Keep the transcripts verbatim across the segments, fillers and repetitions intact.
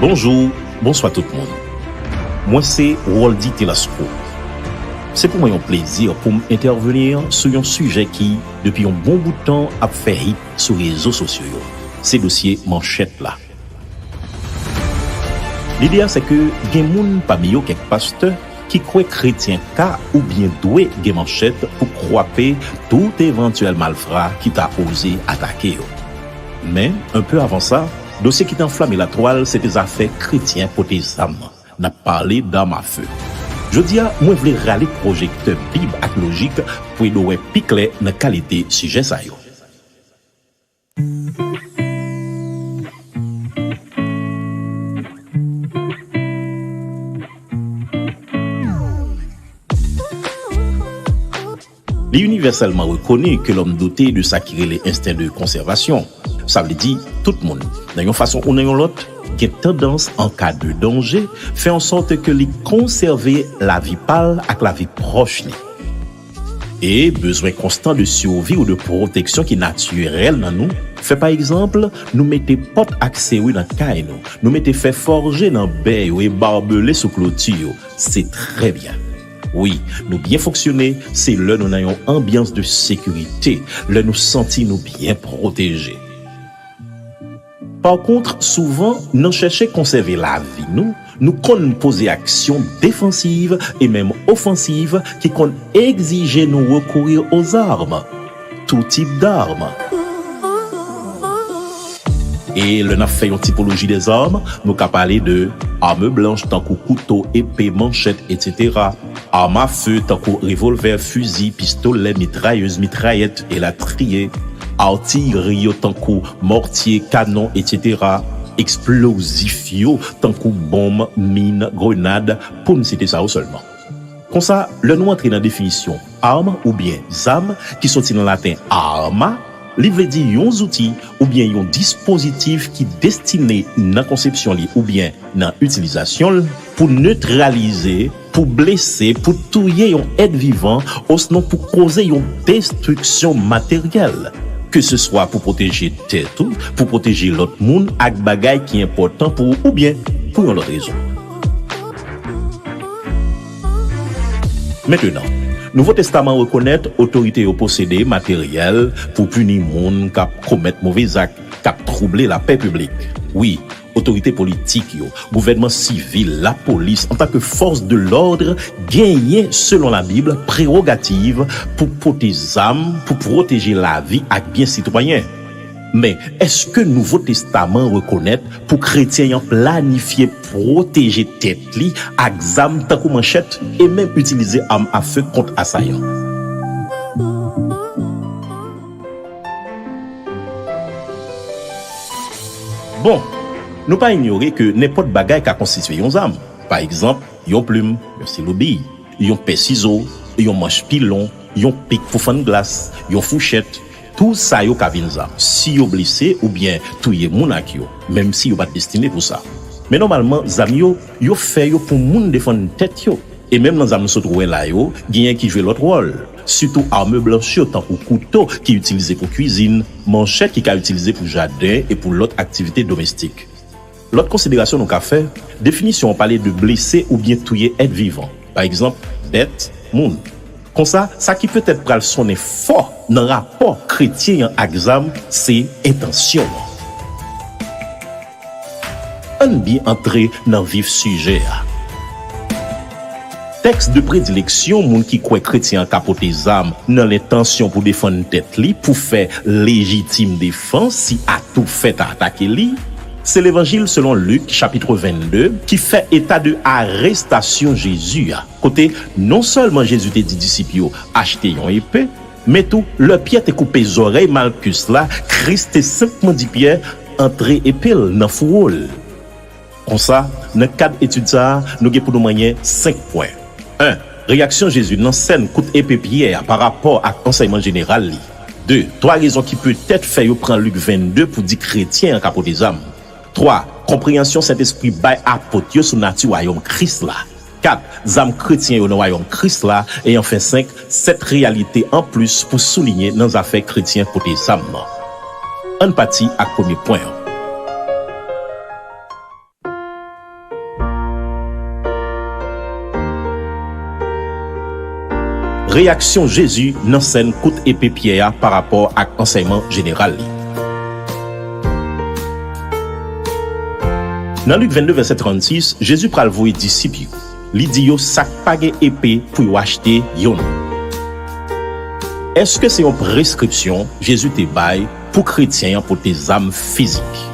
Bonjou, bonswa tout moun. Mwen se Roldy Telasco. Se pou mwen yon plezi pou m entèvni sou yon sijè ki, depi yon bon bout tan, ap fè hit sou rezo sosyo yo. Se dosye manchèt la. Lide a se ke gen moun pami yo, kèk pastè, ki kwè kretyen ka oubyen dwe gen manchèt pou kwape tout evantyèl malfra ki ta oze atake yo. Men, enpe avan sa, dosye ki t anflame latwal se te zafè kretyen pote zam nan. N ap pale d'arme à feu. Jodi a, mwen vle rale pwojektè Bib ak lojik pou ede w wè pi klè nan kalite sijè sa yo. Li inivèsèlman rekoni ke lòm dote de sa ki rele ensten de konsèvasyon. Sa vle di, tout moun, nan yon fason ou nan yon lòt, gen tandans, an ka de danje, fè an sòt ke li konsève lavi pa l ak lavi pwòch li. E bezwen konstan de sivi ou de pwoteksyon ki natirèl nan nou fè, pa egzanp, nou mete pòt ak seri nan kay nou, nou mete fè fòje nan bè yo e babele sou kloti yo. Se trè byen. Wi, nou byen fonksyone, se lè nou nan yon anbyans de sekirite, lè nou santi nou byen pwoteje. Pakont, souvan, nan chèche konsève lavi nou, nou konn poze aksyon defansiv e menm ofansiv ki konn egzije nou recourir aux armes. Tout type d'armes. E lè n ap fè yon tipoloji dèzam, nou ka pale de arme blanche, tankou kouto, epe, manchèt, etsetera. Arm a fe, tankou revòlvè, fizi, pistolè, mitrayèz, mitrayèt, elatriye. Atilri yo, tankou mòtye, kanon, etsetera. Eksplozif yo, tankou bonm, min, grenad, pou n site sa yo sèlman. Konsa, lè nou antre nan definisyon arm oubyen zam, ki soti nan laten arma, li vle di yon zouti oubyen yon dispozitif ki destine nan konsepsyon li oubyen nan itilizasyon l pou netralize, pou blese, pou touye yon èt vivan, osnon pou koze yon destriksyon materyèl, ke se swa pou pwoteje tèt ou, pou pwoteje lòt moun ak bagay ki enpòtan pou ou oubyen pou yon lòt rezon. Mentenan, Nouvo Testaman rekonèt otorite yo posede materyèl pou pini moun k ap komèt move zak, k ap twouble lapè piblik. Wi, otorite politik yo, gouvènman sivil, lapolis, antanke fòs de lòd, genyen, selon Labib, prewogativ pou pote zam pou pwoteje lavi ak byen sitwayen. Men, èske Nouvo Testaman rekonèt pou kretyen an planifye pwoteje tèt li ak zam tankou manchèt e menm itilize arm a fe kont asayan? Bon, nou pa inyore ke nenpòt bagay ka konstitye yon zam. Pa egzanp, yon plim, yon silo biy, yon pè sizo, yon manch pilon, yon pik pou fann glas, yon fouchèt, tout sa yo ka vin zam si yo blese oubyen touye moun ak yo, menm si yo pa t destine pou sa. Men nòmalman, zam yo, yo fè yo pou moun defann tèt yo. E menm nan zam nou sot wè la yo, genyen ki jwe lòt wòl. Sitou arm blanch yo, tankou kouto ki itilize pou kwizin, manchèt ki ka itilize pou jaden e pou lòt aktivite domestik. Lòt konsiderasyon nou ka fè, definisyon an pale de blese oubyen touye èt vivan, pa egzanp, bèt, moun. Konsa, sa ki petèt pral sonnen fò nan rapò kretyen an ak zam, se entansyon an. Ann byen antre nan vif sijè a. Tèks de predileksyon moun ki kwè kretyen an ka pote zam nan lentansyon pou defann tèt li, pou fè lejitim defans si atoufè ta atake li, se Levanjil selon Lik, chapit vennde, ki fè eta de arestasyon Jezi a, kote non sèlman Jezi te di disip yo achte yon epe, men tou, lè Pyè te koupe zòrèy Malkis la, Kris te senpman di Pyè antre epe l nan fouwo l. Konsa, nan kad etid sa a, nou gen pou nou manyen senk pwen. En, reyaksyon Jezi nan sèn kout epe Pyè a parapò ak ansèyman jeneral li. De, twa rezon ki petèt fè yo pran Lik vennde pou di kretyen an ka pote zam. Twa, konpreyansyon Sentespri bay apot yo sou nati Wayòm Kris la. Kat, zam kretyen yo nan Wayòm Kris la. E anfen, senk, sèt reyalite anplis pou souliye nan zafè kretyen pote zam nan. Ann pati ak premye pwen an. Reyaksyon Jezi nan sèn kout epe Pyè a parapò ak ansèyman jeneral li. Nan Lik vennde, vèsè trannsis, Jezi pral voye disip yo. Li di yo sa k pa gen epe pou yo achte youn. Èske se yon preskripsyon Jezi te bay pou kretyen an pote zam fizik?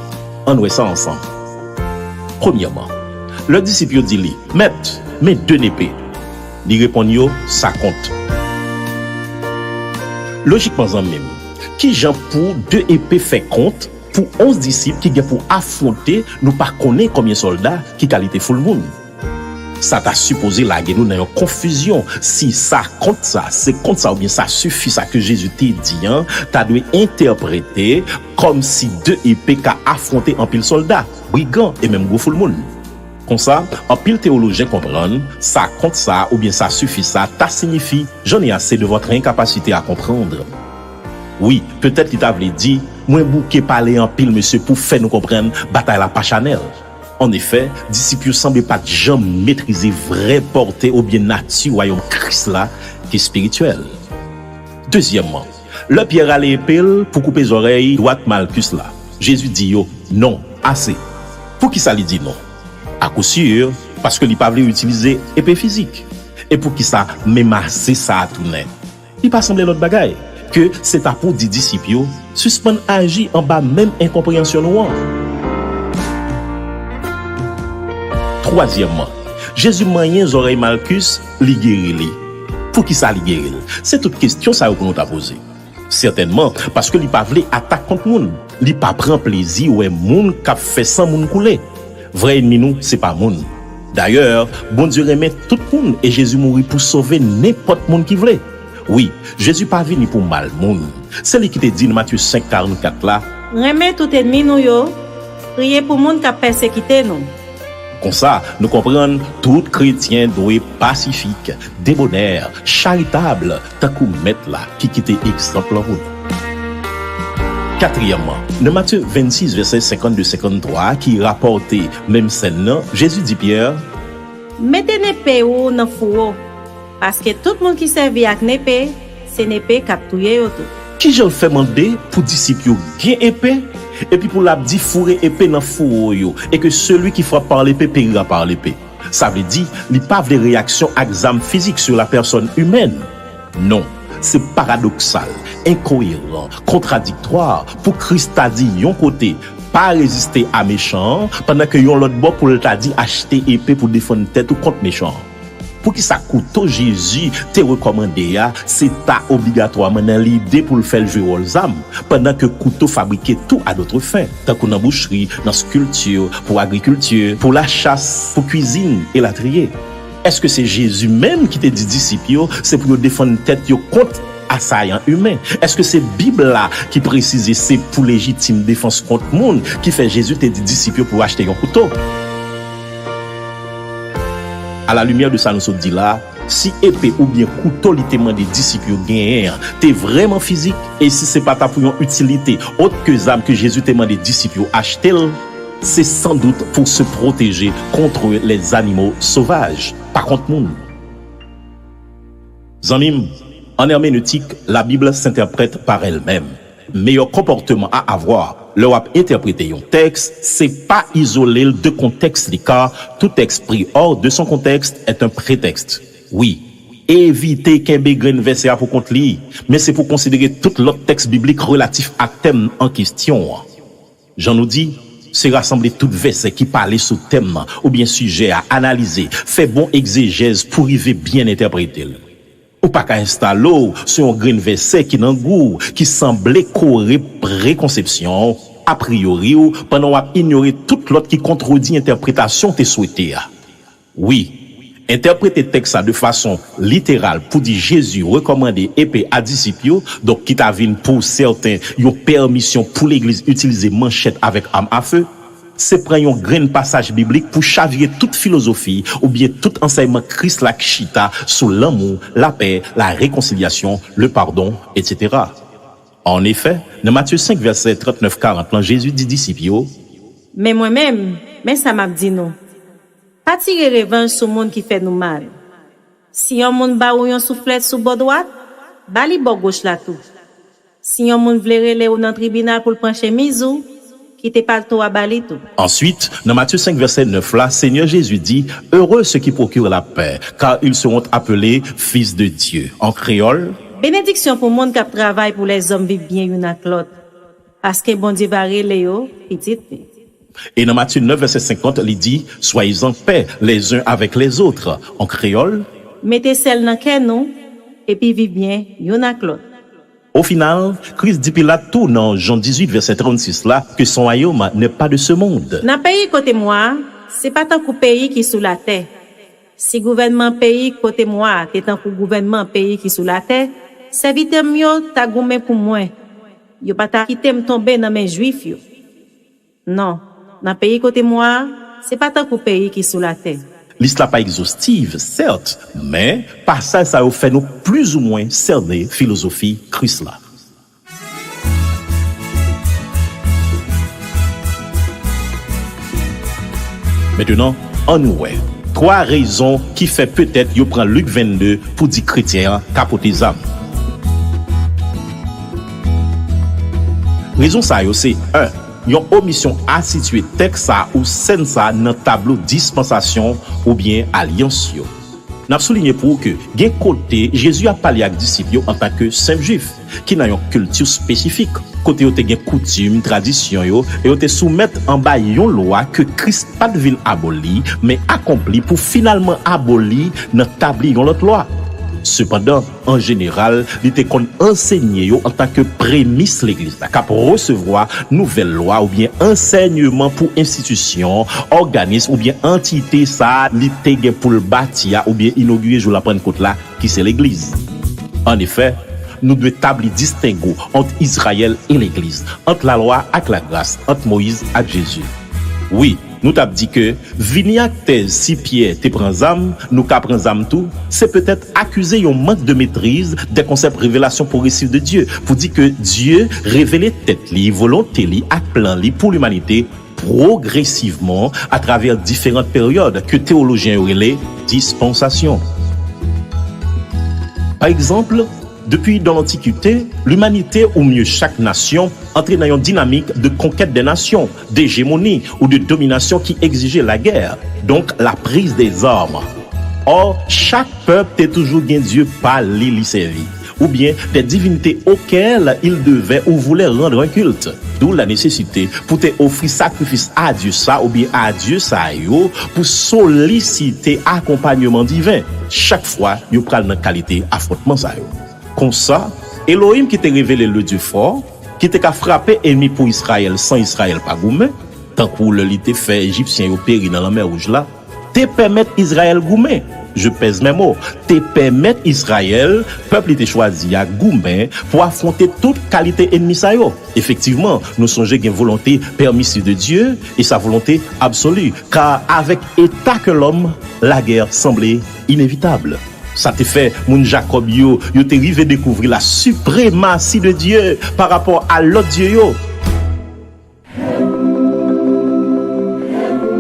Ann wè sa ansanm. Premyèman, lè disip yo di li, Mèt, men de nepe. Li reponn yo, Sa kont. Lojikman, zanmi m, ki jan pou de epe fè kont pou onz disip ki gen pou afwonte nou pa konnen konbyen sòlda, ki kalite foul moun? Sa ta sipoze lage nou nan yon konfizyon si sa kont sa, se kont sa oubyen sa sifi sa ke Jezi te di an ta dwe entèprete kòmsi de epe ka afwonte anpil sòlda, brigan e menm gwo foul moun. Konsa, anpil teyolojyen konprann sa kont sa oubyen sa sifi sa ta siyifi, J'en ai assez de votre incapacité à comprendre. Wi, petèt li ta vle di, Mwen bouke pale anpil, mesye, pou fè nou konprann batay la pa chanèl. Annefè, disip yo sanble pa t janm metrize vrè pòte oubyen nati Wayòm Kris la ki espirityèl. Dezyèmman, lè Pyè rale epe l pou koupe zòrèy dwat Malkis la, Jezi di yo, Non, ase. Poukisa li di non? Akousir, paske li pa vle itilize epe fizik. E poukisa menm ase sa a tounen? Li pa sanble lòt bagay ke se ta pou di disip yo sispann aji anba menm enkonpreyansyon nou an. Twazyèmman, Jezi manyen zòrèy Malkis, li geri li. Poukisa li geri l? Se tout kesyon sa yo pou nou ta poze. Sètènman, paske li pa vle atak kont moun. Li pa pran plezi wè moun k ap fè san moun koule. Vrè ènmi nou, se pa moun. Dayè, Bondye renmen tout moun e Jezi mouri pou sove nenpòt moun ki vle. Wi, Jezi pa vini pou mal moun. Se li ki te di nan Matye senk karannkat la, Renmen tout ènmi nou yo, priye pou moun k ap pèsekite nou. Konsa, nou konprann tout kretyen dwe pasifik, debonè, charitab, tankou Mèt la ki kite egzanp lan pou nou. Katriyèmman, nan Matye vennsis, vèsè senkannde, senkanntwa a ki rapòte menm sèn nan, Jezi di Pyè, Mete nepe ou nan fouwo, paske tout moun ki sèvi ak nepe, se nepe k ap touye yo tou. Kijan l fè mande pou disip yo gen epe, epi pou l ap di foure epe nan fouwo yo, et que celui qui frappe par l'épée périra par l'épée? Sa vle di, li pa vle reyaksyon ak zam fizik sur la personne humaine. Non, se paradoksal, enkoyeran, kontradiktwa pou Kris ta di yon kote, Pa reziste a mechan an, pandan ke yon lòt bò pou l ta di achte epe pou defann tèt ou kont mechan an. Poukisa kouto Jezi te rekòmande a se ta obligatwaman nan lide pou l fè l jwe wòl zam, pandan ke kouto fabrike tou a dòt fen, tankou nan bouchri, nan skilti, pou agrikilti, pou lachas, pou kwizin, elatriye? Èske se Jezi menm ki te di disip yo se pou yo defann tèt yo kont asayan imen? Èske se Bib la ki presize se pou lejitim defans kont moun ki fè Jezi te di disip yo pou yo achte yon kouto? Alalimyè de sa nou sot di la, si epe oubyen kouto li te mande disip yo genyen an te vrèman fizik, e si se pa ta pou yon itilite òt ke zam ke Jezi te mande disip yo achte l, se sandout pou se pwoteje contre les animaux sauvages, pa kont moun. Zanmi m, en herméneutique, la Bible s'interprète par elle-même. Meyè konpòtman a avwa lè w ap entèprete yon tèks, se pa izole l de kontèks li, car tout texte pris hors de son contexte est un prétexte. Wi, evite kenbe grenn vèsè a pou kont li, men se pou konsidere tout lòt tèks biblik relatif a tèm an kesyon an. Jan nou di, se rasanble tout vèsè ki pale sou tèm nan oubyen sijè a, analize, fè bon egzejèz pou rive byen entèprete l. Ou pa ka enstale w sou yon grenn vèsè ki nan gou w, ki sanble kore prekonsepsyon w, apriyori w, pandan w ap inyore tout lòt ki kontredi entèpretasyon w te swete a. Wi, entèprete tèks la de fason literal pou di Jezi rekòmande epe a disip yo, donk ki ta vin pou sèten yon pèmisyon pou legliz itilize manchèt avèk am a fe, se pran yon grenn pasaj biblik pou chavire tout filozofi oubyen tout ansèyman Kris la k chita sou lanmou, lapè, la rekonsilyasyon, le pardon, etsetera. Annefè, nan Matye senk, vèsè trannèf karant lan, Jezi di disip yo, Men mwen menm, men sa m ap di nou. Pa tire revanj sou moun ki fè nou mal. Si yon moun ba ou yon souflèt sou bò dwat, ba li bò goch la tou. Si yon moun vle rele ou nan tribinal pou l pran chemiz ou, kite palto a ba li tou. Ensuite, nan Matye senk vèsè nèf la, Senyè Jezi di, Heureux ceux qui procurent la paix, car ils seront appelés fils de Dieu. An kreyòl, Benediksyon pou moun k ap travay pou lèzòm viv byen youn ak lòt, paske Bondye va rele yo pitit li. E nan Matye nèf vèsè senkant, li di, Soyez en paix les uns avec les autres. An kreyòl, Mete sèl nan kè nou, epi viv byen youn ak lòt. O final, Kris di Pilat tou nan Jan dizuit vèsè trannsis la ke son royaume n'est pas de ce monde. Nan peyi kote m wa a, se pa tankou peyi ki sou latè. Si gouvènman peyi kote m wa a te tankou gouvènman peyi ki sou latè, sèvitè m yo ta goumen pou mwen. Yo pa ta kite m tonbe nan men Jwif yo. Non, nan peyi kote m wa a, se pa tankou peyi ki sou latè. Lis la pa egzostiv, sèt, men pasaj sa yo fè nou plizoumwen sène filozofi Kris la. Mentenan, ann wè twa rezon ki fè petèt yo pran Lik vennde pou di kretyen an ka pote zam. Rezon sa yo se, en, yon omisyon asitye tèks sa ou sèn sa nan tablo dispansasyon oubyen alyans yo. N ap soulinye pou ou ke gen kote Jezi ap pale ak disip yo antanke senp Jwif, ki nan yon kilti espesifik, kote yo te gen koutim, tradisyon yo, e yo te soumèt anba yon lwa ke Kris pa t vin aboli, men akonpli pou finalman aboli nan tabli yon lòt lwa. Sepandan, an jeneral, li te konn ansenye yo antanke premis legliz la, k ap resevwa nouvèl lwa oubyen ansèyman pou enstitisyon, òganis oubyen antite sa a li te gen pou l bati a oubyen inogire jou la Pannkot la, ki se legliz. Annefè, nou dwe tabli distengo ant Izrayèl e legliz, ant lalwa ak lagras, ant Moyiz ak Jezi. Wi, nou t ap di ke vini ak tèz si Pyè te pran zam, nou ka pran zam tou, se petèt akize yon mank de metriz dè konsèp revelasyon pwogresiv de Dye, pou di ke Dye revele tèt li, volonte li ak plan li pou limanite pwogresivman atravè diferan peryòd ke tewolojyen yo rele dispansasyon. Pa egzanp, depi dan lantikite, limanite, ou mye chak nasyon, antre nan yon dinamik de konkèt dè nasyon, dejemoni ou de dominasyon ki egzije lagè, donk la prise des armes. Ò, chak pèp te toujou gen dye pa li li sèvi, oubyen des divinités auxquelles il devait ou voulait rendre un culte. D'où la nécessité pou te ofri sakrifis a dye sa oubyen a dye sa yo pou solisite akonpanyman diven chak fwa yo pral nan kalite afwontman sa yo. Konsa, Elohim ki te revele le Dye fò, ki te ka frape enmi pou Izrayèl san Izrayèl pa goumen, tankou lè li te fè Ejipsyen yo peri nan Lanmè Wouj la, te pèmèt Izrayèl goumen. Je pèse mes mots, te pèmèt Izrayèl, pèp li te chwazi a, goumen pou afwonte tout kalite enmi sa yo. Efektivman, nou sonje gen volonte pèmisiv de Dye e sa volonte absoli, kar avec état que l'homme, la guerre semblait inévitable. Sa te fè moun Jakòb yo, yo te rive dekouvri la suprématie de Dieu par rapport a lòt dye yo.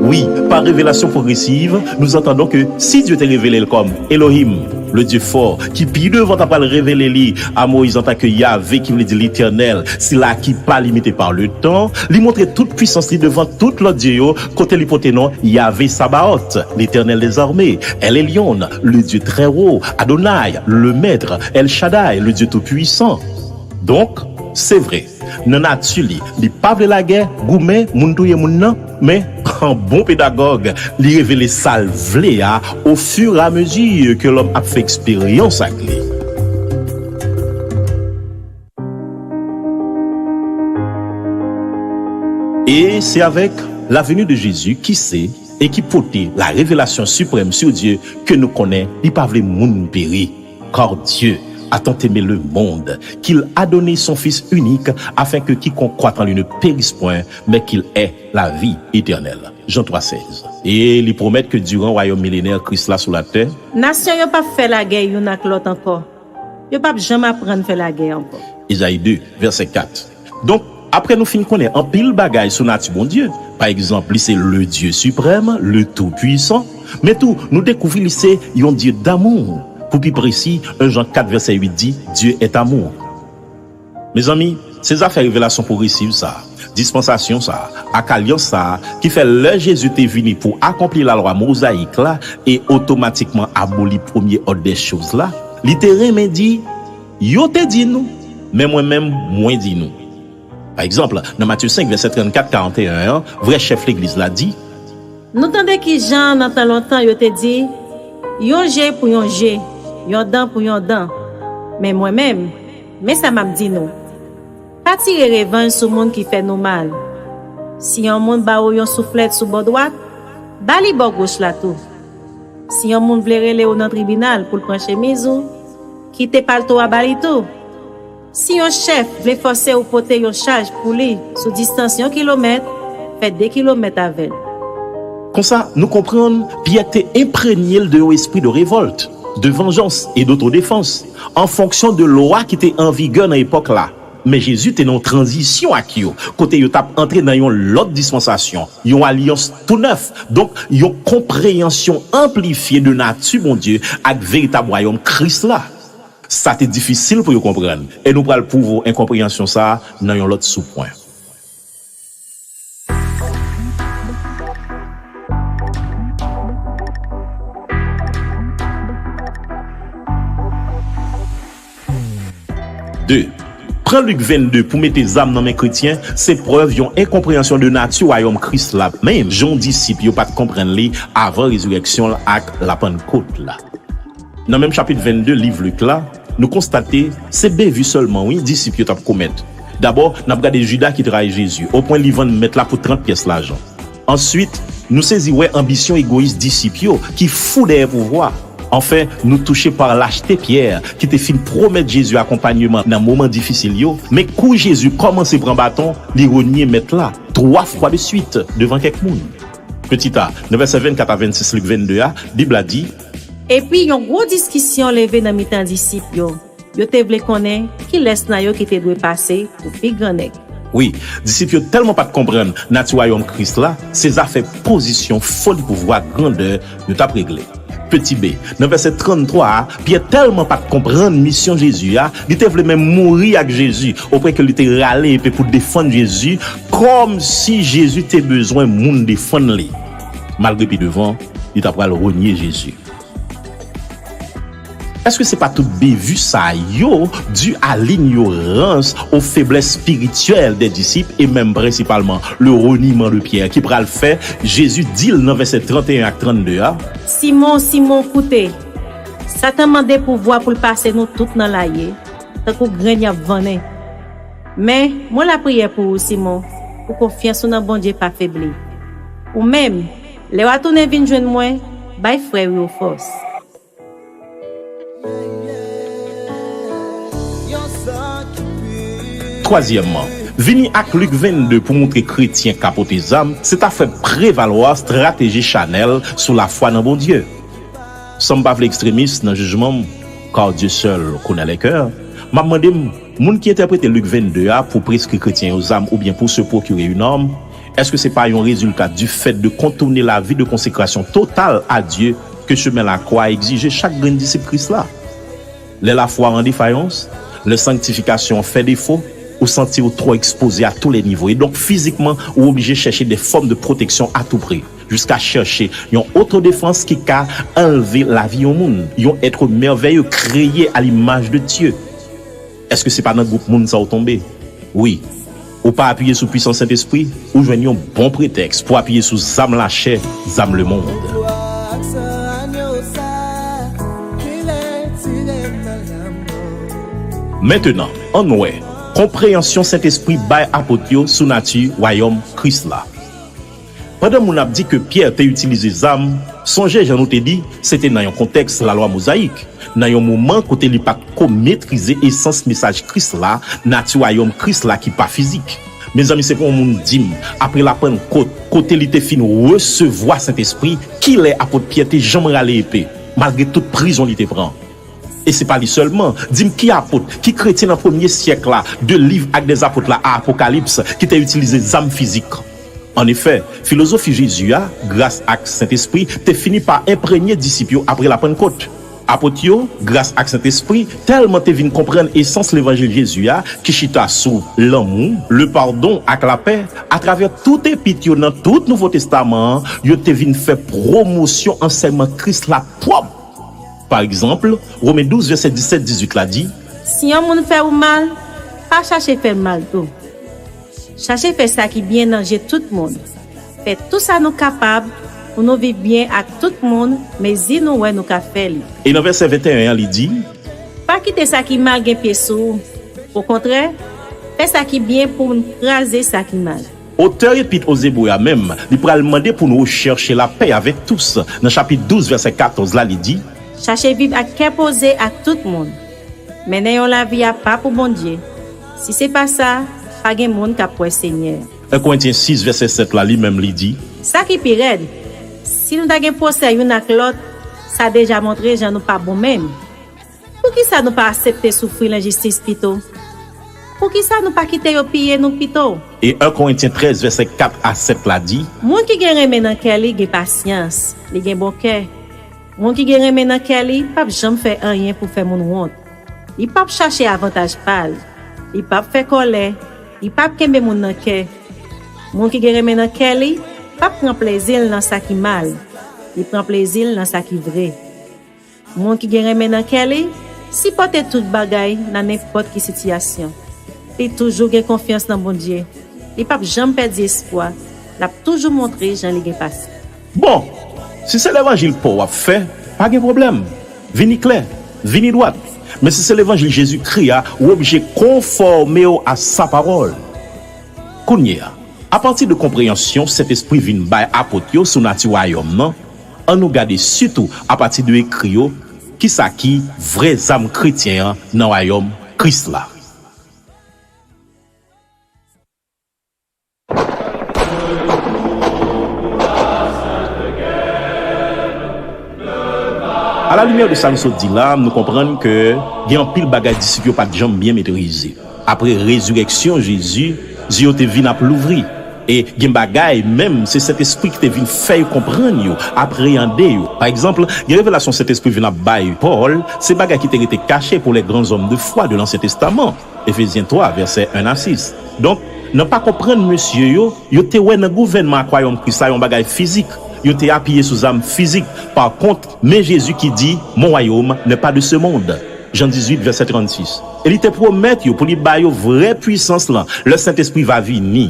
Wi, pa revelasyon pwogresiv, nous entendons que si Dieu te revele l kòm Elohim, le Dieu fort, ki pi devan ta pral revele li a Moyiz antanke Yahvé, ki vle di Letènèl, sila ki pa limite pa letan, li montre tout pwisans li devan tout lòt dye yo, kote li pote non Yahvé Sabaot, Letènèl dèzame, El Elyon, le Dieu très haut, Adonai, le Maître, El Shaddai, le Dieu tout-puissant. Donk, se vre, nan nati li, li pa vle lagè, goumen, moun touye moun nan, men, an bon pedagòg, li revele sa l vle a, au fur et à mesure que l'homme ap fè eksperyans ak li. E se avèk la venue de Jésus ki se e ki pote la révélation suprême sur Dieu ke nou konnen li pa vle moun peri. Car Dieu a tant aimé le monde qu'il a donné son Fils unique afin que quiconque croit en lui ne périsse point, mais qu'il ait la vie éternelle. Jan twa sèz. E li pwomèt ke diran wayòm milenè Kris la sou latè, nasyon yo p ap fè lagè youn ak lòt ankò. Yo p ap janm aprann fè lagè ankò. Ezayi de, vèsè kat. Donk, apre nou fin konnen anpil bagay sou nati Bondye, pa egzanp, li se le Dieu suprême, le Tout-Puissant, Men tou, nou dekouvri li se yon Dye damou. Pou pi presi, en Jan kat vèsè uit di, Dieu est amour. Mezanmi, se zafè revelasyon pwogresiv sa, dispansasyon sa, ak alyans sa, ki fè lè Jezi te vini pou akonpli lalwa mozayik la e otomatikman aboli premye òd dè choz la, li te renmen di, yo te di nou, men mwen menm, mwen di nou. Pa egzanp, nan Matye senk, vèsè trannkat, karanteyen an, vrè chèf legliz la di, Nou tande kijan nan tan lontan yo te di, yon je pou yon je, yon dan pou yon dan. Men mwen menm, men sa m ap di nou. Pa tire revanj sou moun ki fè nou mal. Si yon moun ba ou yon souflèt sou bò dwat, ba li bò goch la tou. Si yon moun vle rele w nan tribinal pou l pran chemiz ou, kite palto a ba li tou. Si yon chèf vle fòse w pote yon chaj pou li sou distans yon kilomèt, fè de kilomèt avè l. Konsa, nou konprann Pyè te enprenye l de yon espri de revòlt, de vanjans e dotodefans, an fonksyon de lwa ki te an vigè nan epòk la. Men Jezi te nan yon tranzisyon ak yo, kote yo t ap antre nan yon lòt dispansasyon, yon alyans tou nèf, donk yon konpreyansyon anplifye de nati Bondye ak veritab wayòm Kris la. Sa te difisil pou yo konprann, e nou pral pwouve w enkonpreyansyon sa a nan yon lòt soupwen. De. Pran Lik vennde pou mete zam nan men kretyen, se prèv yon enkonpreyansyon de nati wayòm Kris la, menm jan disip yo pa t konprann li avan rezirèksyon l ak Lapannkot la. Nan menm chapit vennde liv Lik la, nou konstate se bevi sèlman, wi, disip yo t ap komèt. Dabò, n ap gade Jida ki trayi Jezi, opwen li vann Mèt la pou trant pyès lajan. Answit, nou sezi wè anbisyon egoyis disip yo ki fou dèyè pouvwa. Anfen, nou touche pa lachte Pyè, ki te fin pwomèt Jezi akonpanyeman nan moman difisil yo, men kou Jezi kòmanse pran baton, li renye Mèt la twa fwa de swit devan kèk moun. Peti a, nan vèsè vennkat a vennsis Lik vennde a, Bib la di, Epi yon gwo diskisyon leve nan mitan disip yo. Yo te vle konnen kilès nan yo ki te dwe pase pou pi grannèg. Wi, disip yo tèlman pa t konprann nati wayòm Kris la, se zafè pozisyon, foli pouvwa, grandè yo t ap regle. Peti b, nan vèsè tranntwa a, Pyè tèlman pa t konprann misyon Jezi a, li te vle menm mouri ak Jezi, opwen ke li te rale epe pou defann Jezi, kòmsi Jezi te bezwen moun defann li. Malgre pi devan, li ta pral renye Jezi. Èske se pa tout bevi sa yo di a lignorans, o feblès espirityèl dè disip e menm prensipalman le reniement de Pierre ki pral fè Jezi di l nan vèsè tranteyen ak trannde a? Simon, Simon, koute! Satan mande pouvwa pou l pase nou tout nan laye, tankou grenn y ap vannen. Men, mwen lapriyè pou ou, Simon, pou konfyans ou nan Bondye pa febli. Ou menm, lè w a tounen vin jwenn mwen, bay frè yo fòs. Twazyèmman, vini ak Lik vennde pou montre kretyen ka pote zam, se ta fè prevalwa estrateji chanèl sou lafwa nan Bondye. San m pa vle ekstremis nan jijman m, car Dieu seul connaît les cœurs, m ap mande m, moun ki entèprete Lik vennde a pou preskri kretyen yo zam oubyen pou se pwokire une arme, èske se pa yon rezilta du fait de contourner la vie de consécration totale à Dieu ke chemen lakwa egzije chak grenn disip Kris la? Lè lafwa an defayans, lè sanktifikasyon an fè defo, ou santi w twò ekspoze a tou lè nivo, e donk fizikman, ou oblije chèche de fòm de pwoteksyon a tou pri, jiska chèche yon otodefans ki ka anlve lavi yon moun, yon èt mèvèye kreye a limaj de Dye. Èske se pa nan gwoup moun sa w tonbe? Wi. Ou pa apiye sou pwisans Sentespri, ou jwenn yon bon pretèks pou apiye sou zam lachè, zam lemonn. Mentenan, ann wè konpreyansyon Sentespri bay apot yo sou nati Wayòm Kris la. Pandan moun ap di ke Pyè te itilize zam, sonje jan nou te di, se te nan yon kontèks Lalwa Mozayik, nan yon moman kote li pa t ko metrize esans mesaj Kris la, nati Wayòm Kris la ki pa fizik. Mezanmi, se pou yon moun di m, apre Lapannkot, kote li te fin resevwa Sentespri, kilè apot Pyè te janm rale epe, malgre tout prizon li te pran? E se pa li sèlman. Di m ki apot, ki kretyen nan premye syèk la, de Liv Ak dè Zapot la a Apokalips, ki te itilize zam fizik? Annefè, filozofi Jezi a, gras ak Sentespri, te fini pa enprenye disip yo apre Lapannkwòt. Apot yo, gras ak Sentespri, tèlman te vin konprann esans levanjil Jezi a, ki chita sou lanmou, lepardon ak lapè, atravè tout epit yo nan tout Nouvo Testaman an, yo te vin fè pwomosyon ansèyman Kris la pwòp. Pa egzanp, Women douz, vèsè disèt, dizuit la di, Si yon moun fè ou mal, pa chache fè l mal tou. Chache fè sa ki byen nan je tout moun. Fè tou sa nou kapab pou nou viv byen ak tout moun, mezi nou wè nou ka fè li. E nan vèsè venteyen an, li di, Pa kite sa ki mal gen pye sou ou. Okontrè, fè sa ki byen pou n kraze sa ki mal. Otè epit Ozebre a menm, li pral mande pou nou rechèche lapè avèk tous. Nan chapit douz, vèsè katòz la, li di, Chache viv ak kè poze ak tout moun. Mennen yon lavi apa pou Bondye. Si se pa sa, pa gen moun k ap wè Senyè. En Korentyen sis, vèsè sèt la, li menm, li di, Sa ki pi rèd, si nou ta gen pwosè youn ak lòt, sa deja montre jan nou pa bon menm. Poukisa nou pa aksepte soufri lenjistis pito? Poukisa nou pa kite yo piye nou pito? E en Korentyen trèz, vèsè kat a sèt la di, Moun ki gen renmen nan kè li gen pasyans, li gen bon kè. Moun ki gen renmen nan kè li p ap janm fè anyen pou fè moun wont. Li p ap chache avantaj pa l. Li p ap fè kòlè. Li p ap kenbe moun nan kè. Moun ki gen renmen nan kè li p ap pran plezi l nan sa ki mal. Li pran plezi l nan sa ki vre. Moun ki gen renmen nan kè li sipòte tout bagay nan nenpòt ki sitiyasyon. Li toujou gen konfyans nan Bondye. Li p ap janm pèdi espwa. L ap toujou montre jan li gen pasyans. Bon, si se levanjil pa w w ap fè, pa gen pwoblèm. Vini klè, vini dwat. Men si se levanjil Jezikri a, w oblije konfòme w a sa pawòl. Kounye a, apati de konpreyansyon Sentespri vin bay apot yo sou nati wayòm nan, ann nou gade sitou apati de ekri yo, kisa ki vrè zam kretyen an nan wayòm Kris la. Alalimyè de sa nou sot di la, nou konprann ke gen anpil bagay disip yo pa t janm byen metrize. Apre rezirèksyon Jezi, zye yo te vin ap louvri. E gen bagay, menm, se Sentespri ki te vin fè yo konprann yo, apreyande yo. Pa egzanp, gen revelasyon Sentespri vin ap bay Pòl, se bagay ki te rete kache pour les grands hommes de foi de l'Ancien Testament. Efezyen twa, vèsè en a sis. Donk, nan pa konprann mesye yo, yo te wè nan gouvènman ak wayòm Kris la yon bagay fizik. Yo te apiye sou zam fizik. Pa kont, men Jezi ki di, Mon royaume n'est pas de ce monde. Jan dizuit, vèsè trannsis. E li te pwomèt yo pou li ba yo vrè pwisans lan lè Sentespri va vini.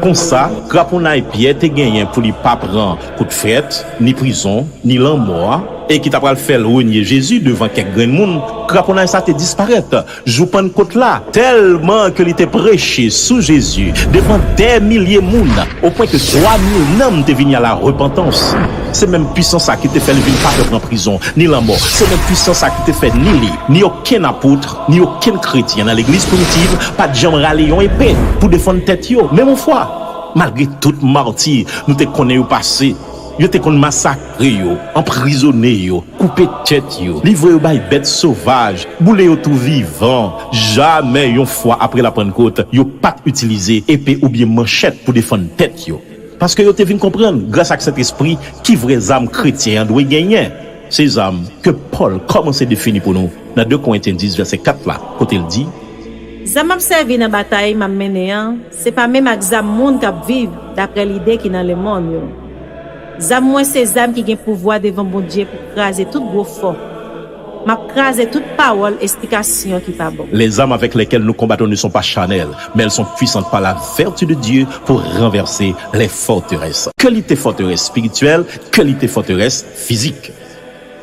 Konsa, kraponnay Pyè te genyen pou li pa pran kout frèt, ni prizon, ni lanmò a, e ki ta pral fè l renye Jezi devan kèk grenn moun, kraponnay sa te disparèt. Jou Pannkot la, tèlman ke li te preche sou Jezi devan dè milye moun, opwen ke twa mil nanm te vini a la repantans. Se menm pwisans sa ki te fè li vin pa pè pran prizon, ni lanmò. Se menm pwisans sa ki te fè ni li, ni okenn apot, ni okenn kretyen nan legliz primitiv pa t janm rale yon epe pou defann tèt yo, menm yon fwa. Malgre tout mati nou te konnen yo pase, yo te konn masakre yo, anprizone yo, koupe tèt yo, livre yo bay bèt sovaj, boule yo tou vivan. Jamè yon fwa apre Lapannkot, yo pa t itilize epe oubyen manchèt pou defann tèt yo. Paske yo te vin konprann, gras ak Sentespri, ki vrè zam kretyen an dwe genyen. Se zam ke Pòl kòmanse defini pou nou nan de Korentyen dis, vèsè kat la, kote l di, Zam m ap sèvi nan batay m ap mennen an, se pa menm ak zam moun k ap viv dapre lide ki nan lemonn yo. Zam mwen se zam ki gen pouvwa devan Bondye pou kraze tout gwo fò. M ap kraze tout pawòl esplikasyon ki pa bon. Les armes avec lesquelles nous combattons ne sont pas charnelles, mais elles sont puissantes par la vertu de Dieu pour renverser les forteresses. Ke li te fòterès espirityèl, ke li te fòterès fizik.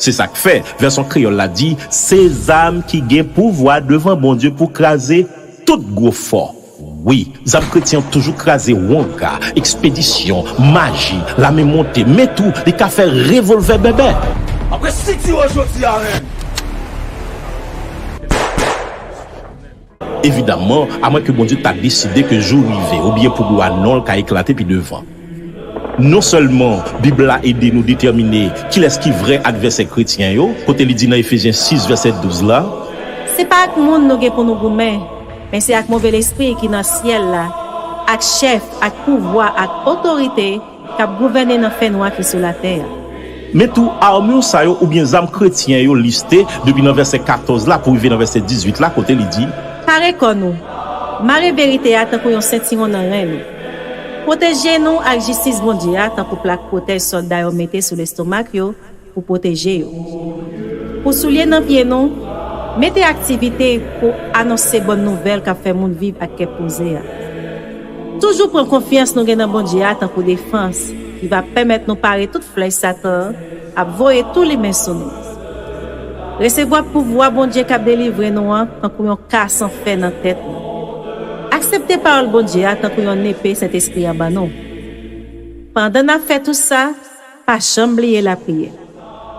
Se sa k fè, vèsyon kreyòl la di, se zam ki gen pouvwa devan Bondye pou kraze tout gwo fò. Wi, zam kretyen an toujou kraze wanga, ekspedisyon, maji, lame monte, men tou, li ka fè revòlvè bèbè. Apre sitire jodi a menm. Evidaman, amwen ke Bondye ta deside ke jou rive, oubyen pou glwa non l ka eklate pi devan. Non sèlman Bib la ede nou detèmine kilès ki vrè advèsè kretyen yo, kote li di nan Efezyen sis vèsè douz la, Se pa ak moun nou gen pou nou goumen, men se ak move lespri ki nan syèl la, ak chèf, ak pouvwa, ak otorite k ap gouvène nan fènwa ki sou latè a. Men tou, ame sa yo oubyen zam kretyen yo liste depi nan vèsè katòz la pou rive nan vèsè dizuit la, kote li di: Pare kò nou, mare verite a tankou yon sentiwon nan ren nou. Pwoteje nou ak jistis Bondye a tankou plak pwotèj sòlda yo mete sou lestomak yo pou pwoteje yo. Pou soulye nan pye nou, mete aktivite pou anonse bòn nouvèl k ap fè moun viv ak kè poze a. Toujou pran konfyans nou gen nan Bondye a tankou defans ki va pèmèt nou pare tout flèch Satan an ap voye tou limen sou nou. Resevwa pouvwa Bondye k ap delivre nou an tankou yon ka san fè nan tèt nou. Aksepte pawòl Bondye a tankou yon nepe Sentespri a ban nou. Pandan n ap fè tou sa, pa janm bliye lapriyè.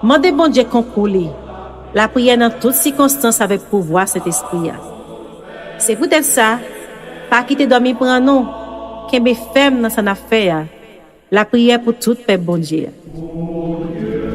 Mande Bondye konkou li. Lapriyè nan tout sikonstans avèk pouvwa Sentespri a. Se poutèt sa, pa kite dòmi pran nou. Kenbe fèm nan sa n ap fè a. Lapriyè pou tout pèp Bondye a.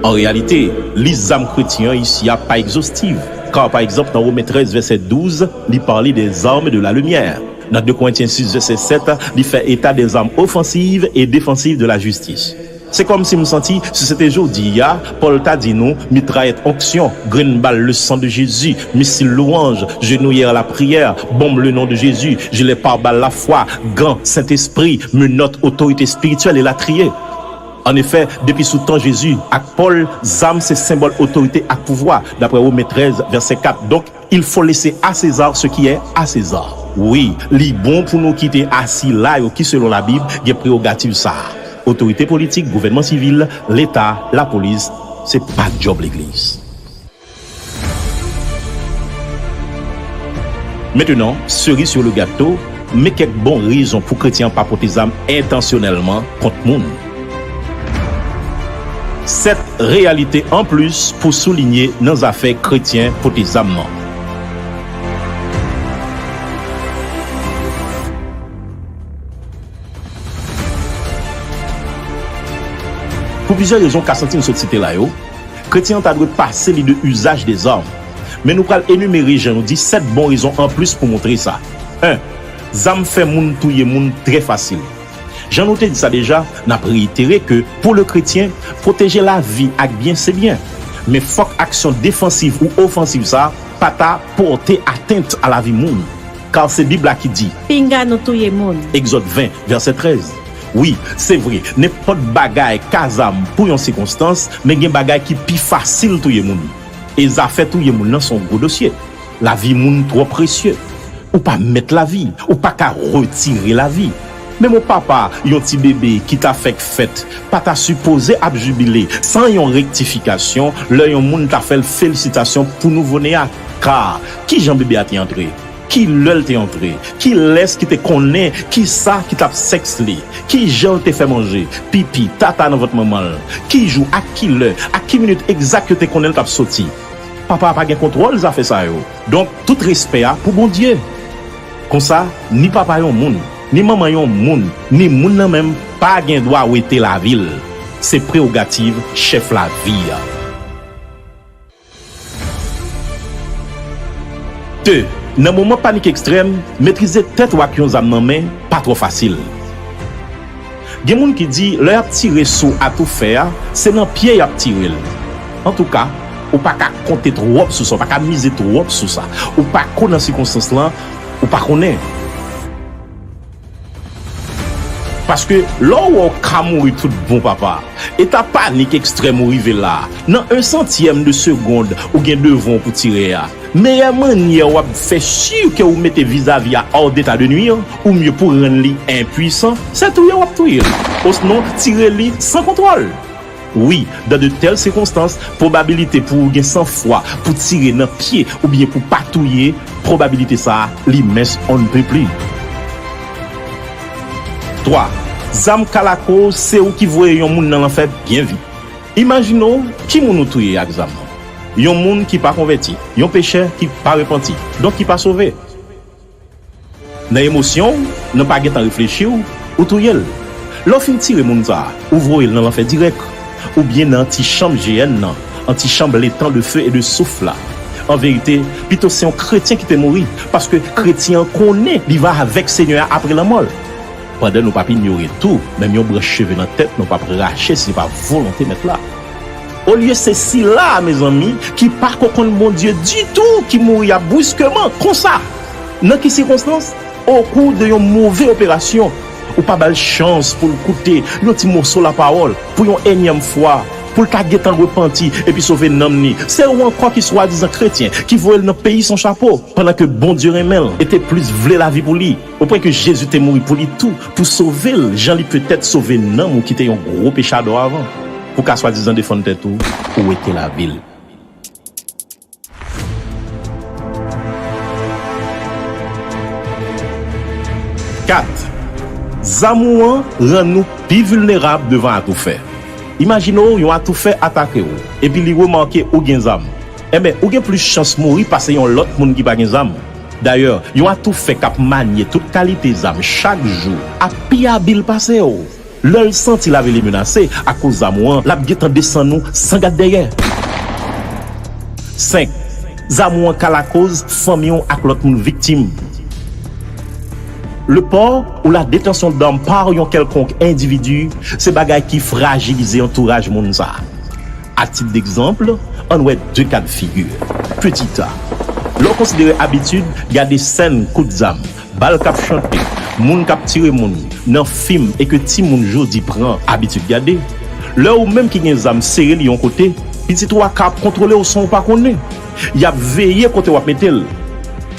An reyalite, lis zam kretyen an isi a pa egzostiv, ka pa egzanp nan Women trèz vèsè douz, li pale des armes de la lumière. Nan de Korentyen sis vèsè sèt, li fè eta des armes offensives et défensives de la justice. Se kòmsi m santi, si se te jodi a, Pòl ta di nou, mitrayèt onksyon, grenn bal le sang de Jésus, misil louwanj, genouillère la prière, bombe le nom de Jésus, jilè pare bal lafwa, gan Sentespri, menòt otorite espirityèl, elatriye. Annefè, depi sou tan Jezi ak Pòl, zam se senbòl otorite ak pouvwa, daprè Women trèz, vèsè kat. Donk, il faut laisser à César ce qui est à César. Wi, li bon pou nou kite a sila yo ki, selon Labib, gen prewogativ sa a. Otorite politik, gouvènman sivil, Leta, lapolis, se pa djòb legliz. Mentenan, seri sur le gato, men kèk bon rezon pou kretyen an pa pote zam entansyonèlman kont moun. Sèt reyalite anplis pou soulinye nan zafè kretyen pote zam nan. Pou plizyè rezon w ka santi m sot site la yo, kretyen an ta dwe pase li de usage des armes. Men nou pral enimere, jan nou di, sèt bon rezon anplis pou montre sa. En, zam fè moun touye moun trè fasil. Jan nou te di sa deja, n ap reyitere ke, pou le kretyen, pwoteje lavi ak byen se byen. Men fòk aksyon defansiv ou ofansiv sa a pa ta pòte atent a lavi moun. Kar se Bib la ki di. Pinga nou touye moun. Egzòd ven, vèsè trèz. Wi, se vre, nenpòt bagay ka zam pou yon sikonstans, men gen bagay ki pi fasil touye moun. E zafè touye moun nan se yon gwo dosye. Lavi moun twò presye. Ou pa mèt lavi, ou pa ka retire lavi. Menm yon papa yon ti bebe ki ta fèk fèt pa ta sipoze ap jibile san yon rektifikasyon lè yon moun ta fè l felisitasyon pou nouvo ne a. Ka, kijan bebe a te antre? Ki lè l te antre? Kilès ki te konnen ki sa ki t ap sèks li? Kijan l te fè manje? Pipi, tata nan vant manman l? Ki jou, ak ki lè, ak ki minit egzak yo te konnen l t ap soti? Papa a pa gen kontwòl zafè sa yo. Donk, tout respè a pou Bondye. Konsa, ni papa yon moun, ni manman yon moun, ni moun nan menm pa gen dwa wete lavi l. Se prewogativ chèf lavi a. De, nan moman panik ekstrèm, metrize tèt ou ak yon zam nan men pa twò fasil. Gen moun ki di lè y ap tire sou atoufè a, se nan pye y ap tire l. Antouka, ou pa ka konte twòp sou sa, ou pa ka mize twòp sou sa. Ou pa ko nan sikonstans lan, ou pa konnen. Paske lè w wè w ka mouri tout bon papa, eta panik ekstrèm ou rive la, nan en santyèm de segonn ou gen devan w pou tire a, meyè mannyè w ap fè si ke ou mete vizavi a hors d'état de nuire, oubyen pou rann li enpwisan, se touye w ap touye l, osnon tire li san kontwòl. Wi, dans de telles circonstances, pwobabilite pou ou gen sanfwa pou tire nan pye oubyen pou pa touye, pwobabilite sa a, li mens on ne peut plus. Twa, zam ka lakoz se ou ki voye yon moun nan lanfè byen vit. Imajine w ki moun ou touye ak zam nan. Yon moun ki pa konvèti, yon pechè ki pa repanti, donk ki pa sove. Nan emosyon w, nan pa gentan reflechi w, ou touye l. Lè w fin tire moun sa a, ou voye l nan lanfè dirèk, oubyen nan ti chanm jeyèn nan, an ti chanm letan de feu et de souffle la. An verite, pito se yon kretyen ki te mouri, paske kretyen an konnen li va avèk Senyè a apre lanmò l. Pandan nou p ap inyore tou, menm yon branch cheve nan tèt nou p ap rache si se pa volonte Mèt la. Olye se sila a, mezanmi, ki pa ko konn Bondye ditou, ki mouri a briskeman, konsa! Nan ki sikonstans? Okou de yon move operasyon. Ou pa ba l chans pou l koute yon ti moso lapawòl pou yon ènyèm fwa, pou l ta gentan repanti epi sove nanm ni. Se ou ankò ki swadizan kretyen ki voye l nan peyi san chapo, pandan ke Bondye renmen l e te plis vle lavi pou li, opwen ke Jezi te mouri pou li tou, pou sove l, jan li petèt sove nanm ou ki te yon gwo pechadò avan. Pou ka swadizan defann tèt ou, ou wete lavi l. Kat, zam ou an rann ou pi vilnerab devan atoufè. Imajine w yon atoufè atake w, epi li remake ou gen zam. Enben, ou gen plis chans mouri pase yon lòt moun ki pa gen zam. Dayè, yon atoufè k ap manye tout kalite zam chak jou ap pi abil pase w. Lè l santi lavi li menase akoz zam ou an, l ap gentan desann ou san gad dèyè. Senk, zam ou an ka lakoz fanmi w ak lòt moun viktim. Le port ou la détention d'armes par yon kèlkonk endividi se bagay ki frajilize antouraj moun sa a. A tit d'egzanp, ann wè de ka d figi. Petit a, lè w konsidere abitid gade sèn kout zam, bal k ap chante, moun k ap tire moun nan fim e ke timoun jodi pran abitid gade, lè ou menm ki gen zam sere li yon kote, pitit ou a ka ap kontwole w san w pa konnen. Y ap veye kote w ap mete l.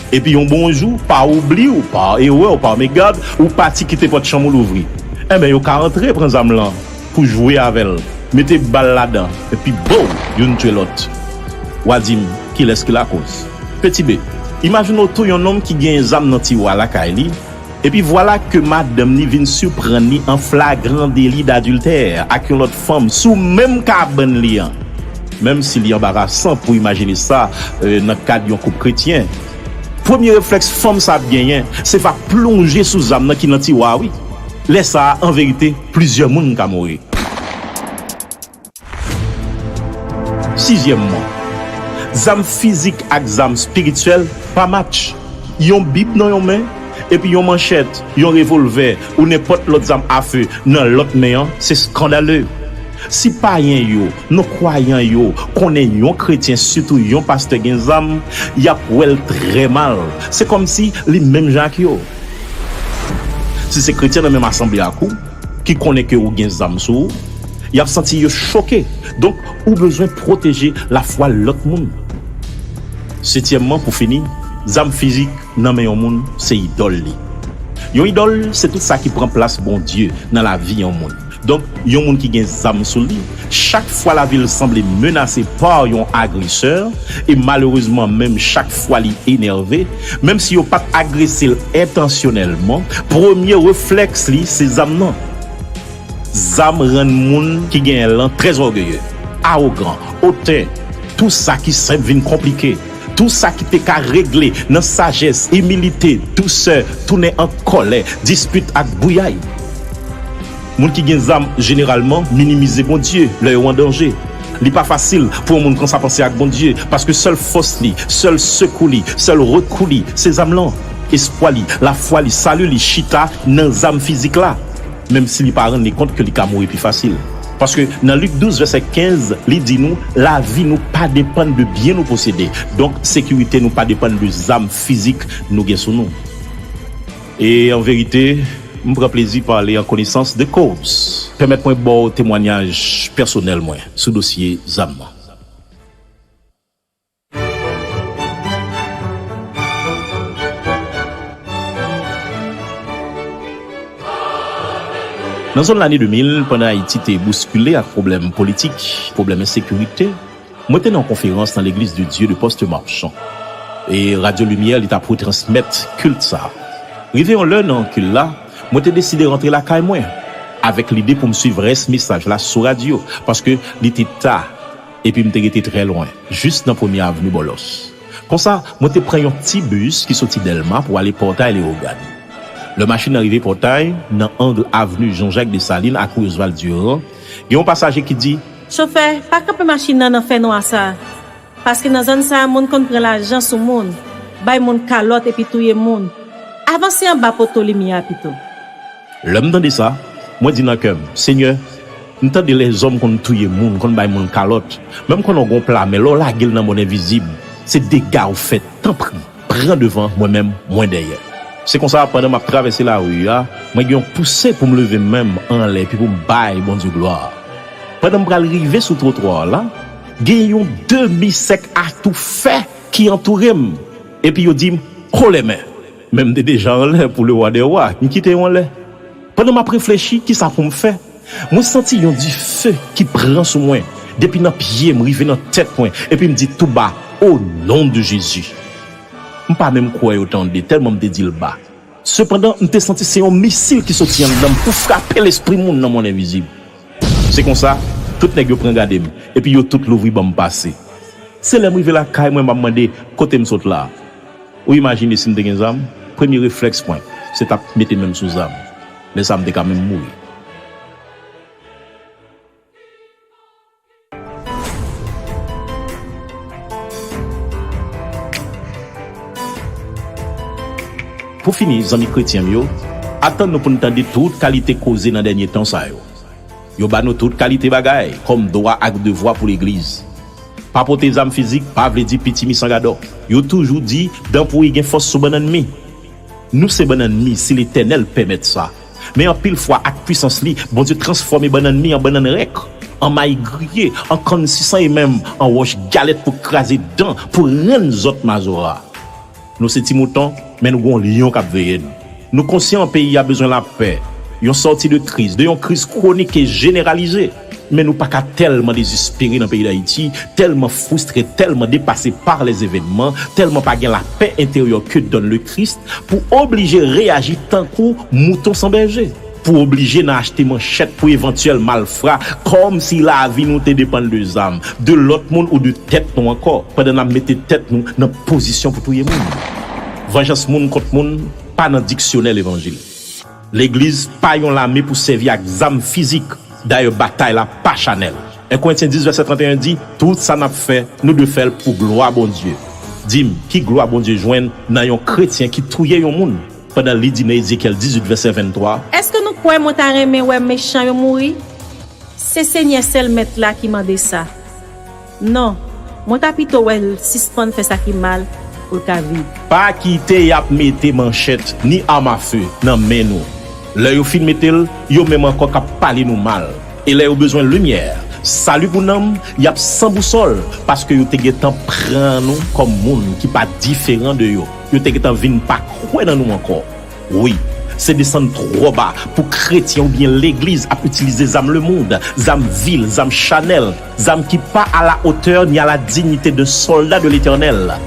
Epi yon bon jou, pa oubli w, pa erè w, pa megad, ou pati kite pòt chanm ou louvri. Enben, yo ka antre pran zam lan pou jwe avè l, mete bal ladan, epi bow, youn tchwe lòt. W a di m, kilès ki lakoz? Peti be, imajine w tou yon nonm ki gen zam nan tiwa lakay li, epi vwala ke madanm li vin siprann li an flagran deli dadiltè ak yon lòt fanm sou menm kabann li an. Menm si li anbarasan pou imajine sa, e, nan kad yon koup kretyen, premye reflèks fanm sa ap genyen, se va plonje sou zam nan ki nan tiwa a, wi. Lè sa a, an verite, plizyè moun ka mouri. Sizyèmman, zam fizik ak zam espirityèl pa match. Yon Bib nan yon men, epi yon manchèt, yon revòlvè ou nenpòt lòt zam afe nan lòt men an, se eskandale. Si payen yo, non-kwayan yo, konnen yon kretyen, sitou yon pastè gen zam, y ap wè l trè mal. Se kòmsi li menm jan ak yo. Si se kretyen nan menm asanble ak ou, ki konnen ke ou gen zam sou ou, y ap santi yo choke. Donk, ou bezwen pwoteje lafwa lòt moun. Setyèmman, pou fini, zam fizik nan men yon moun se idòl li. Yon idòl se tout sa ki pran plas Bondye nan lavi yon moun. Donk, yon moun ki gen zam sou li, chak fwa lavi l sanble menase pa yon agresè, e malerezman menm chak fwa li enève, menm si yo pa t agrese l entansyonèlman, premye reflèks li se zam nan. Zam rann moun ki genyen l lan trè ògeye, awogan, oten, tou sa ki senp vin konplike. Tou sa ki te ka regle nan sajès, imilite, dousè, tounen an kòlè, dispit ak bouyay. Moun ki gen zam jeneralman minimize Bondye lè yo an danje. Li pa fasil pou yon moun konsa panse ak Bondye, paske sèl fòs li, sèl sekou li, sèl rekou li, se zam lan. Espwa li, lafwa li, sali li chita nan zam fizik la, menm si li pa rann li kont ke li ka mouri pi fasil. Paske nan Lik douz, vèsè kenz, li di nou, lavi nou pa depann de byen nou posede. Donk, sekirite nou pa depann de zam fizik nou gen sou nou. E an verite, m pran plezi pale an konesans de cause. Pèmèt mwen ba w temwanyaj pèsonèl mwen sou dosye zam nan. Nan zòn lane de mil, pandan Ayiti te bouskile ak pwoblèm politik, pwoblèm ensekirite, mwen te nan yon konferans nan Legliz de Dye de Poste Marchand. E Radyo Limyè, li t ap retransmèt kilt sa a. Rive yon lè nan kilt la, mwen te deside rantre lakay mwen, avèk lide pou m swiv rès mesaj la sou radyo, paske li te ta, epi m te rete trè lwen, jis nan Premye Avni Bòlòs. Konsa, mwen te pran yon ti bis ki soti Dèlma pou ale Pòtay Leyogàn. Lè machin nan rive Pòtay, nan ang avni Jean-Jacques Dessalines ak Roosevelt Durand, gen yon pasaje ki di, "Chofè, pa kanpe machin nan nan fènwa sa a, paske nan zòn sa a, moun konn pran lajan sou moun, bay moun kalòt epi touye moun. Avanse anba poto limyè a pito." Lè m tande sa, mwen di nan kè m, Senyè, m tande lèzòm konn touye moun, konn bay moun kalòt, men m konnen w gen yon pla, men lè w lage l nan mòn envizib, se dega w fè, tanpri, pran devan, mwen menm, mwen dèyè. Se konsa, pandan m ap travèse lari a, mwen gen yon pouse pou m leve men m anlè epi pou m bay Bondye glwa. Pandan m pral rive sou twotwa a la, gen yon demi sèk atoufè ki antoure m, epi yo di m, "Haut les mains!" Men m te deja anlè pou le roi des rois, m kite yo anlè. Pandan m ap reflechi, kisa pou m fè? Mwen santi yon dife ki pran sou mwen, depi nan pye m rive nan tèt mwen, epi m di tou ba, "Au nom de Jésus!" M pa menm kwè yo tande, tèlman m te di l ba. Sepandan, m te santi se yon misil ki soti anndan m pou frape lespri moun nan mond envizib. Se konsa, tout nèg yo pran gade m, epi yo tout louvri ban m pase. Se lè m rive lakay mwen, m ap mande, "Kote m sot la?" Ou imajine si m te gen zam? Premye reflèks mwen, se t ap mete men m sou zam. Lè sa a, m te ka menm mouri. Pou fini, zanmi kretyen m yo, atann nou pou n tande tout kalite koze nan dènye tan sa yo. Yo ba nou tout kalite bagay, kòm dwa ak devwa pou legliz. Pa pote zam fizik pa vle di pitimi san gadò. Yo toujou di, dan pouri gen fòs sou bannann mi. Nou se bannann mi si Letènèl pèmèt sa. Men anpil fwa ak pwisans li, Bondye transfòme bannann mi an bannann rèk, an mayi griye, an kann sisan e menm an wòch galèt pou kraze dan, pou rann zòt mazora. Nou se ti mouton, men nou gen yon lyon k ap veye n. Nou konsyan peyi a bezwen lapè, yon sòti de kriz, de yon kriz kwonik e jeneralize. Men nou pa ka tèlman dezespere nan peyi Dayiti, tèlman fristre, tèlman depase par les événements, tèlman pa gen lapè enteryè que donne le Christ, pou oblije reyaji tankou mouton san bèje, pou oblije nan achte manchèt pou evantyèl malfra, kòmsi lavi nou te depann de zam, de lòt moun ou de tèt nou ankò, pandan n ap mete tèt nou nan pozisyon pou touye moun. Vanjans moun kont moun pa nan diksyonè levanjil. Legliz pa yon lame pou sèvi ak zam fizik. Dayè, batay la pa chanèl. En Korentyen dis, vèsè trannteyen di, "Tout sa n ap fè, nou dwe fè l pou glwa Bondye." Di m, ki glwa Bondye jwenn nan yon kretyen ki touye yon moun, pandan li di nan Ezekyèl dizuit, vèsè venntwa, "Èske nou kwè mwen ta renmen wè mechan yo mouri? Se Senyè sèl Mèt la ki mande sa. Non, mwen ta pito wè l sispann fè sa ki mal pou l ka viv." Pa kite y ap mete manchèt ni amafe nan men nou. Lè yo fin mete l, yo menm ankò k ap pale nou mal. E lè yo bezwen limyè, sali pou nanm, y ap san bousòl, paske yo te gentan pran nou kòm moun ki pa diferan de yo. Yo te gentan vin pa kwè nan nou ankò. Wi, se desann twò ba pou kretyen oubyen legliz ap itilize zam lemonn, zam vil, zam chanèl, zam ki pa à la hauteur ni à la dignité d'un soldat de Letènèl.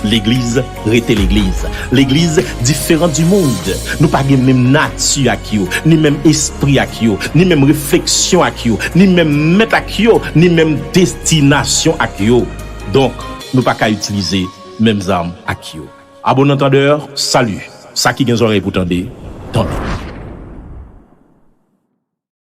Legliz rete legliz. Legliz diferan di mond. Nou pa gen menm nati ak yo, ni menm espri ak yo, ni menm refleksyon ak yo, ni menm mèt ak yo, ni menm destinasyon ak yo. Donk, nou pa ka itilize menm zam ak yo. À bon entendeur, salut. Sa ki gen zòrèy pou tande, tande.